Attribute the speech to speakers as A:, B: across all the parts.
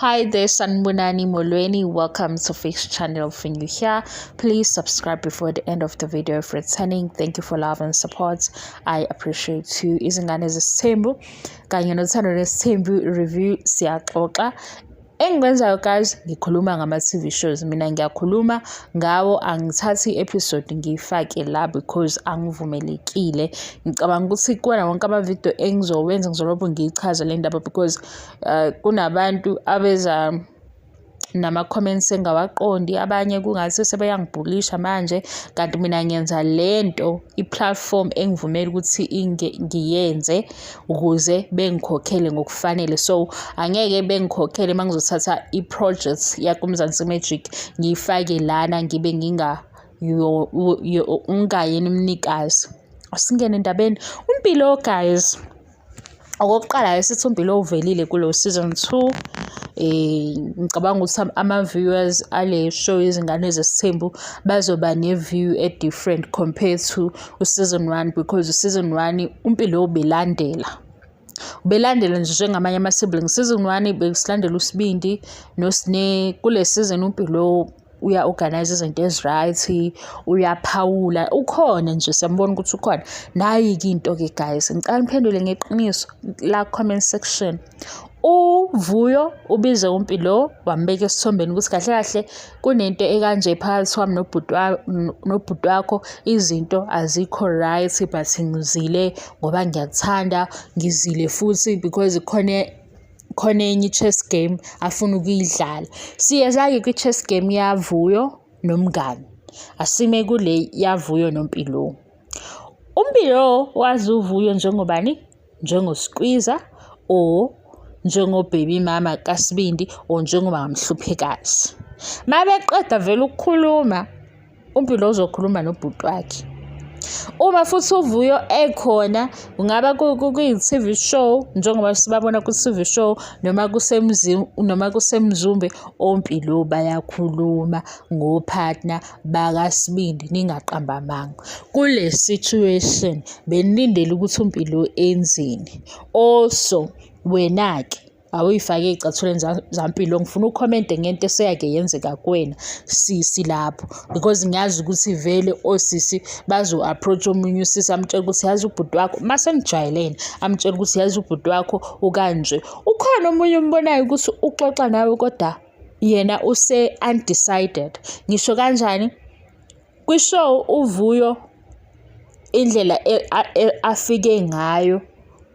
A: Hi there, Sanibonani Molweni. Welcome to Fix Channel. If you're new here, please subscribe before the end of the video. If returning, thank you for love and support. I appreciate you. Izingane Zesithembu kanye noThando Nesithembu review siyaxoxa. Engikwenzayo guys, ngikhuluma ngama-TV shows. Mina ngiyakhuluma ngawo, angithathi i-episode ngiyifake la because angivumelekile. Ngicabanga ukuthi kuwona wonke amavidiyo engizowenza ngizolokhu ngiyichaza le ndaba because kunabantu abeza nama-comments engawaqondi, abanye kungathi sebeyangibhulisha manje, kanti mina ngenza lento i-platform engivumela ukuthi ngiyenze ukuze bengikhokhele ngokufanele. So angeke bengikhokhele uma ngizothatha i-project yakuMzansi Magic ngiyifake lana ngibe ngingayena umnikazi. Asingene endabeni. UMpilo guys, okokuqala sithi uMpilo uvelile kulo season 2. Ngicabanga ukuthi ama-viewers ale show Izingane Zesithembu bazoba ne-view e-different compared to u-season 1 because u-season 1 uMpilo ubelandela nje njengamanye ama-siblings. Season 1 bekusilandela uSibindi noSne. Kule season uMpilo uya-organize izinto ezi-right, uyaphawula, ukhona nje, siyambona ukuthi ukhona. Nayi-ke into-ke guys, ngicela niphendule ngeqiniso la comment section. UVuyo ubize uMpilo wambeka esithombeni ukuthi kahle kahle kunento ekanje phakathi kwami nobhuti wakho, izinto azikho right but ngizile ngoba ngiyakuthanda, ngizile futhi because khona enye i-chess game afuna ukuyidlala. Siyeza-ke kwi-chess game yaVuyo nomngani. Asime kule yaVuyo noMpilo. UMpilo wazi uVuyo njengobani? Njengoskwiza or njengo-baby mama kaSibindi or njengomamhluphekazi. Mabeqeda vele ukukhuluma, uMpilo uzokhuluma nobhuti wakhe. Uma futhi uVuyo ekhona, kungaba kuyi-TV show njengoba sibabona ku-TV show noma kusemzini noma kuseMzumbe, oMpilo bayakhuluma ngo-partner bakaSibindi, ningaqambi amanga. Kule situation benilindele ukuthi uMpilo enzeni? Also wena-ke awuyifake ey'cathulweni zaMpilo, ngifuna u-comment-e ngento eseyake yenzeka kuwena sisi lapho because ngiyazi ukuthi vele osisi bazo-approach omunye usisi amtshele ukuthi yazi ubhuti wakho, mase nijwayelene, amtshele ukuthi yazi ubhuti wakho ukanje. Ukhona omunye ombonayo ukuthi uxoxa nawe kodwa yena use-undecided. Ngisho kanjani? Kwi-show uVuyo indlela afike ngayo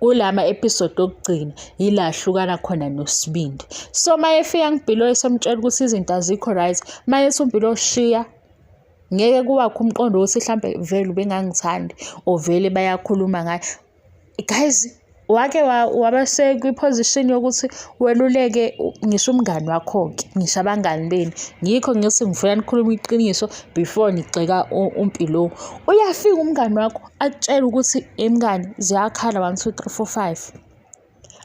A: kulama episode okugcina yila ahlukana khona noSibindi. So uma efika kuMpilo esemtshela ukuthi izinto azikho right, uma ethi uMpilo shiya, ngeke kuwakhe umqondo wokuthi hlampe vele ubengangithandi or vele bayakhuluma ngaye. Guys, wake waba sekwi-position yokuthi weluleke ngisho umngani wakho-ke, ngisho abangani benu. Ngikho ngithi ngifuna nikhulume iqiniso before nigxeka uMpilo. Uyafika umngani wakho akutshele ukuthi mngani ziyakhala 1 2 3 4 5.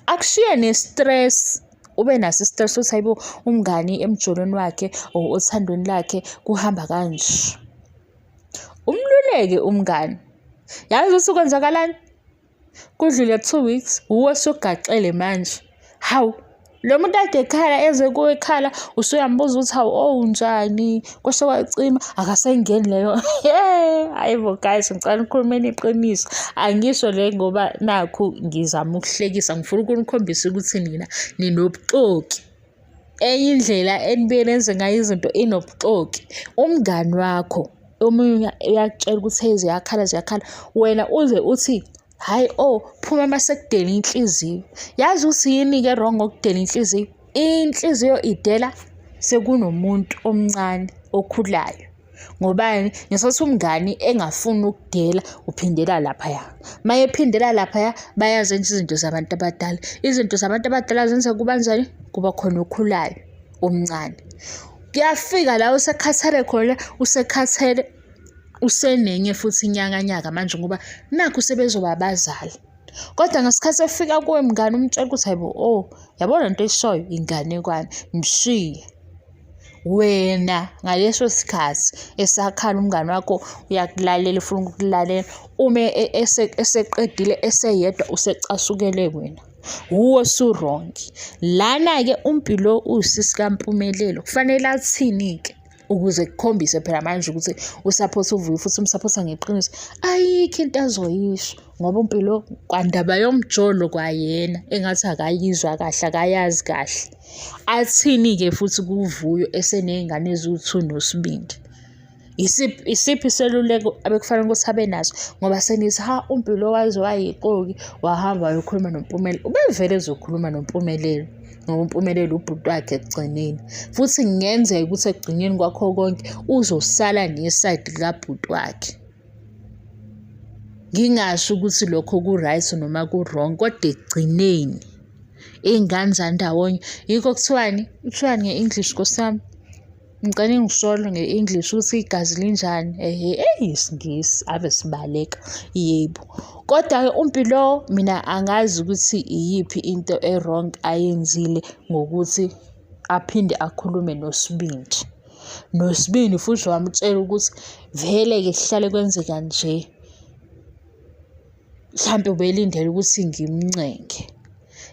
A: Akushiye ne-stress, ube naso i-stress ukuthi hayibo umngani emjolweni wakhe or othandweni lakhe kuhamba kanje. Umluleke umngani. Yazi ukuthi kwenzakalani? Kudlule 2 weeks, wuwe osugaxele manje. Hawu, lo muntu ade ekhala eze kuwe ekhala, usuyambuza ukuthi hawu oh unjani, kwase kwacima, akasayingeni leyo. Hhayi bo guys, ngicela nikhulumeni iqiniso. Angisho le ngoba nakhu ngizama ukuhlekisa, ngifuna ukunikhombisa ukuthi nina ninobuxoki. Enye indlela enibuye nenze ngayo izinto inobuxoki. Umngani wakho omunye uyakutshela ukuthi hey ziyakhala ziyakhala, wena uze uthi hhayi oh phuma masekudela inhliziyo. Yazi ukuthi yini-ke wrong ngokudela inhliziyo? Inhliziyo idela sekunomuntu omncane okhulayo. Ngobani? Ngesikhathi umngani engafuni ukudela uphindela laphaya. Uma ephindela laphaya bayazenza izinto zabantu abadala. Izinto zabantu abadala zenza kubanjani? Kuba khona okhulayo omncane. Kuyafika la usekhathele khona, usekhathele usenenye futhi inyakanyaka manje ngoba nakhu sebezoba abazali. Kodwa ngesikhathi efika kuwe mngani umtshela ukuthi hayibo oh yabo le nto oyishoyo inganekwane, mshiye. Wena ngaleso sikhathi esakhala umngani wakho uyakulalela ufuna ukukulalela, uma eseqedile eseyedwa usecasukele wena. Wuwe osu-wrong. Lana-ke uMpilo uwusisi kaMpumelelo, kufanele athini-ke ukuze kukhombise phela manje ukuthi usaphotha uVuyo futhi umsaphotha ngeqiniso. Ayikho into azoyisho ngoba uMpilo kwandaba yomjolo kwayena engathi akayizwa kahle, akayazi kahle. Athini-ke futhi kuVuyo eseney'ngane eziwu-two noSibindi? Isiphi iseluleko abekufanele ukuthi abe naso? Ngoba senithi ha uMpilo waze wayixoki wahamba wayokhuluma noMpumelelo. Ubevele ezokhuluma noMpumelelo ngoba uMpumelelo ubhuti wakhe ekugcineni. Futhi kungenzeka ukuthi ekugcineni kwakho konke uzosala nesayidi likabhuti wakhe. Ngingasho ukuthi lokho ku-right noma ku-wrong kodwa ekugcineni iy'ngane zandawonye. Yikho kuthiwani? Kuthiwani nge-English Nkosi yami? Ngicela ningisole nge-English ukuthi igazi linjani. Ehhe, eyi isiNgisi ave sibaleka. Yebo. Kodwa-ke uMpilo mina angazi ukuthi iyiphi into e-wrong ayenzile ngokuthi aphinde akhulume noSibindi. NoSibindi futhi wamtshela ukuthi vele-ke kuhlale kwenzeka nje. Mhlampe ubelindele ukuthi ngimncenge.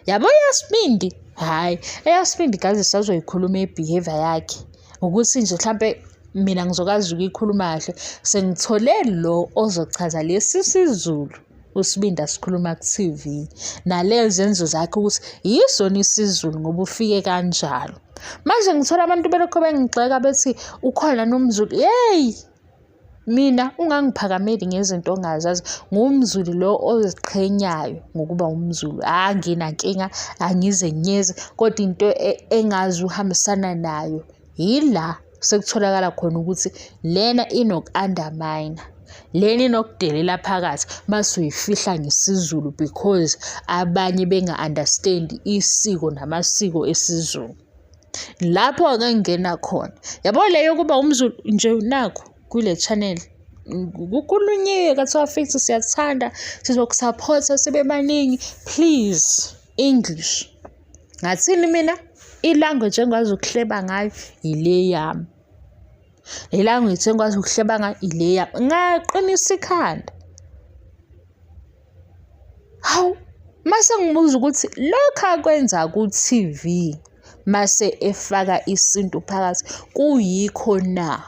A: Yabo eyaSibindi, hhayi eyaSibindi gazi sisazoyikhuluma i-behaviour yakhe. Ukuthi nje hlampe mina ngizokwazi ukuyikhuluma kahle sengithole lo ozochaza lesi siZulu uSibindi asikhuluma ku-T_V nale zenzo zakhe ukuthi yisona isiZulu ngoba ufike kanjalo. Manje ngithola abantu belokhu bengigxeka bethi ukhona nomZulu, yeyi! Mina ungangiphakameli ngezinto ongazazi. NgumZulu lo oziqhenyayo ngokuba umZulu. Anginankinga, angizenyezi kodwa into engazi uhambisana nayo yila sekutholakala khona ukuthi lena inoku-undermine-a, lena inokudelela phakathi mase uyifihla ngesiZulu because abanye benga-understand-i isiko namasiko esiZulu. Lapho-ke engingena khona. Yabo le yokuba umZulu nje nakhu kule channel kukhulunyiwe kathiwa fix siyakuthanda sizokusaphotha sibe baningi please English. Ngathini mina? I-language engikwazi ukuhleba ngayo ile yami. Le language engikwazi ukuhleba ngayo ile yami. Ngaqinisa ikhanda. Hawu, mase ngibuza ukuthi lokhu akwenza ku-T_V mase efaka isintu phakathi kuyikho na?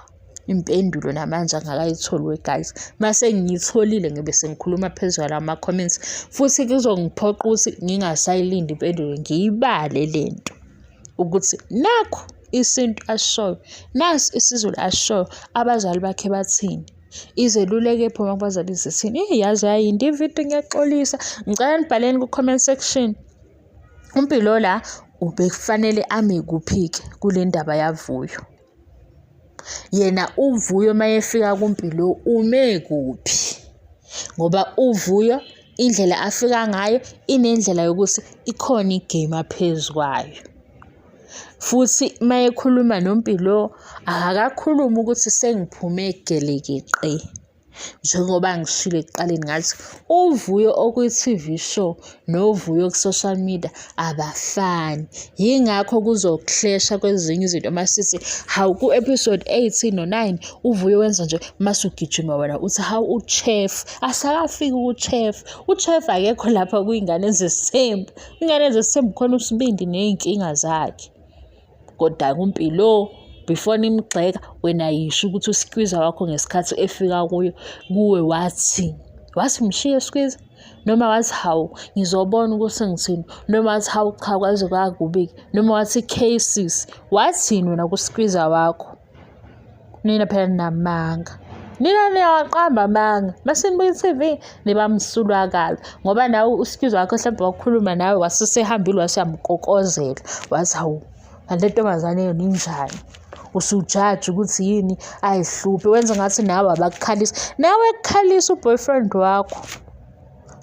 A: Impendulo namanje angakayitholi we guys. Mase ngiyitholile ngibe sengikhuluma phezu kwalama comments futhi kuzongiphoqa ukuthi ngingasayilindi impendulo ngiyibale le nto ukuthi nakhu isintu asishoyo, nasi isiZulu asishoyo, abazali bakhe bathini. Izeluleko ephuma kubazali zithini? Eyi yaze yayinde ividiyo ngiyaxolisa. Ngicela nibhaleni ku-comment section. UMpilo la ubekufanele ame kuphi-ke kule ndaba yaVuyo? Yena uVuyo uma efika kuMpilo ume kuphi? Ngoba uVuyo indlela afika ngayo inendlela yokuthi ikhona i-game aphezu kwayo. Futhi uma ekhuluma noMpilo akakakhulumi ukuthi sengiphume gelekeqe. Njengoba ngishilo ekuqaleni ngathi uVuyo okwi-T_V show noVuyo ku-social media abafani. Yingakho kuzoklesha kwezinye izinto masithi hawu ku-episode 8 no-9 uVuyo wenza nje mase ugijima wena uthi hawu u-chef. Asakafiki ku-chef. U-chef akekho lapha kuyingane zesithembu. Ingane zesithembu khona uSibindi ney'nkinga zakhe. Kodwa kuMpilo before nimgxeka wena yisho ukuthi uskwiza wakho ngesikhathi efika kuyo kuwe wathi wathi mshiye skwiza noma wathi hawu ngizobona ukuthi ngithini noma wathi hawu cha kwaze kwakubi noma wathi cases wathini wena kuskwiza wakho. Nina phela ninamanga. Nina niyawaqamba amanga. Mase nibuka i-TV niba msulwa kabi ngoba nawe usikizo wakho mhlawumbe wakhuluma nawe wasesehambile waseyamkokozela wathi hawu kanti le ntombazane yona injani. Usujaja ukuthi yini ayihluphe wenza ngathi nawe abakukhalisi. Nawe ekukhalisa u-boyfriend wakho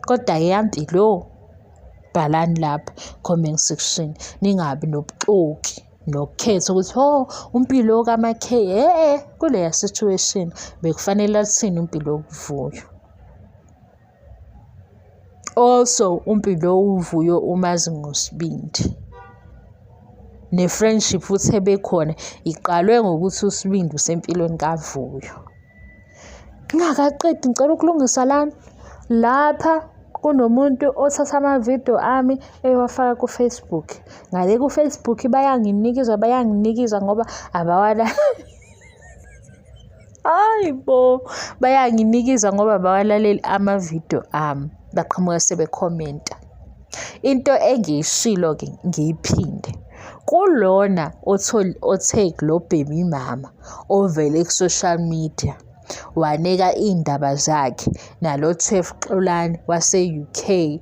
A: kodwa eyampilo bhalani lapha comment section ningabi nobuxoki. Nokukhetha ukuthi ho uMpilo kaMaKay e-e kuleya situation bekufanele athini uMpilo kuVuyo. Also uMpilo uVuyo umazi ngoSibindi. Ne-friendship futhi ebekhona iqalwe ngokuthi uSibindi usempilweni kaVuyo. Ngingakaqedi ngicela ukulungisa lana lapha. Kunomuntu othatha amavidiyo ami eyowafaka ku-Facebook. Ngale ku-Facebook bayanginikeza, bayanginikeza ngoba abawala. Hayi bo, bayanginikeza ngoba abawalaleli amavidiyo ami. Baqhamuka sebekhomenta. Into engiyishilo-ke ngiyiphinde. Kulona othe lo baby mama ovele ku-social media waneka iy'ndaba zakhe nalo 12 Xolani wase-UK,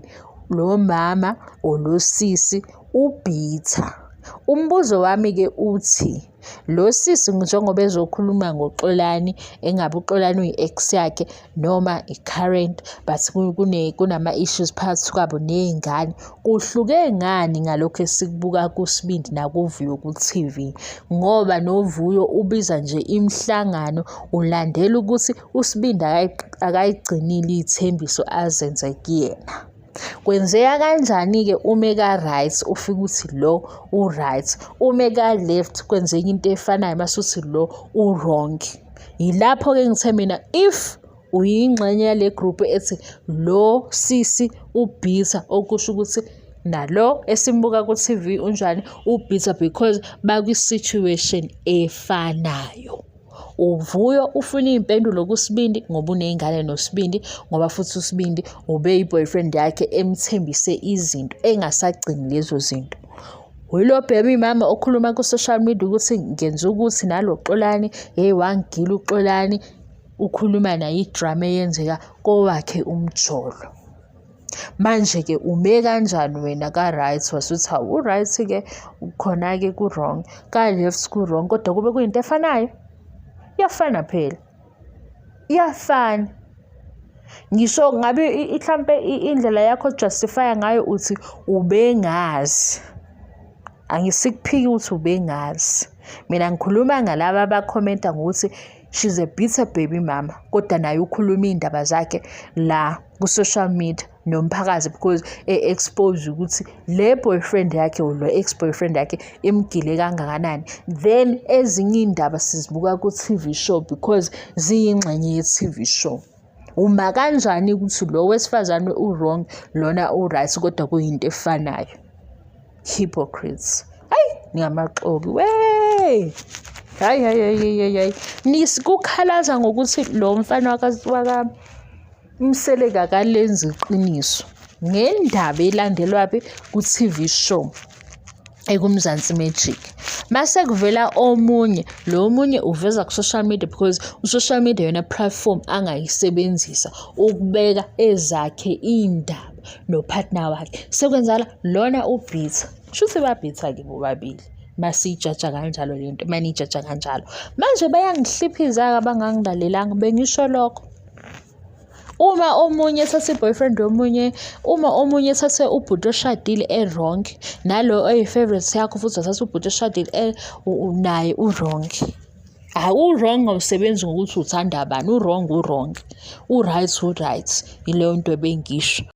A: lo mama or lo sisi u-bitter. Umbuzo wami-ke uthi, lo sisi njengoba ezokhuluma ngoXolani, engabe uXolani uyi-ex yakhe noma i-current, but kunama-issues phakathi kwabo ney'ngane, kuhluke ngani ngalokhu esikubuka kuSibindi nakuVuyo ku-TV? Ngoba noVuyo ubiza nje imihlangano, ulandela ukuthi uSibindi akayigcinile iy'thembiso azenze kuyena. Kwenzeka kanjani-ke uma eka-right ufike uthi lo u-right, uma eka-left kwenzeka into efanayo mase uthi lo u-wrong. Yilapho-ke ngithe mina if uyingxenye yale group ethi lo sisi u-bitter, okusho ukuthi nalo esimbuka ku-TV unjani, u-bitter, because bakwi-situation efanayo. UVuyo ufuna iy'mpendulo kuSibindi ngoba uney'ngane noSibindi, ngoba futhi uSibindi ube yi-boyfriend yakhe emthembise izinto engasagcini lezo zinto. Yilo baby mama okhuluma ku-social media ukuthi ngenza ukuthi nalo Xolani, hheyi wangigila uXolani, ukhuluma naye i-drama eyenzeka kowakhe umjolo. Manje-ke ume kanjani wena ka-right wasuthi hawu u-right-ke khona-ke ku-wrong, ka-left ku-wrong, kodwa kube kuyinto efanayo? Iyafana phela, iyafana. Ngisho ngabe mhlampe indlela yakho o-justify-a ngayo uthi ubengazi. Angisikuphiki ukuthi ubengazi. Mina ngikhuluma ngalaba abakhomenta ngokuthi she's a bitter baby mama, kodwa naye ukhuluma iy'ndaba zakhe la ku-social media nomphakathi because e-expose ukuthi le boyfriend yakhe or lo ex-boyfriend yakhe imgile kangakanani. Then ezinye iy'ndaba sizibuka ku-TV show because ziyingxenye ye-TV show. Uma kanjani ukuthi lo wesifazane u-wrong, lona u-right, kodwa kuyinto efanayo? Hypocrites. Hayi, ningamaxoki we. Hayi hayi hayi hayi hayi. Nisikukhalaza ngokuthi lo mfana waka Mseleku akalenzi iqiniso ngendaba elandelwaphi ku-TV show ekuMzansi Magic. Mase kuvela omunye, lo omunye uveza ku-social media because u-social media yona platform angayisebenzisa ukubeka ezakhe iy'ndaba no-partner wakhe. Sekwenzakala lona u-bitter, kushuthi ba-bitter-ke bobabili masiyijaja kanjalo le nto, maniyijaja kanjalo. Manje bayangihliphiza-ke abangangilalelanga, bengisho lokho. Uma omunye ethatha i-boyfriend yomunye, uma omunye ethathe ubhuti oshadile e-wrong, nalo oyi-favourite yakho futhi wathatha ubhuti oshadile naye u-wrong. Hhayi, u-wrong awusebenzi ngokuthi uthanda bani, u-wrong u-wrong, u-right u-right. Yileyo nto ebengisho.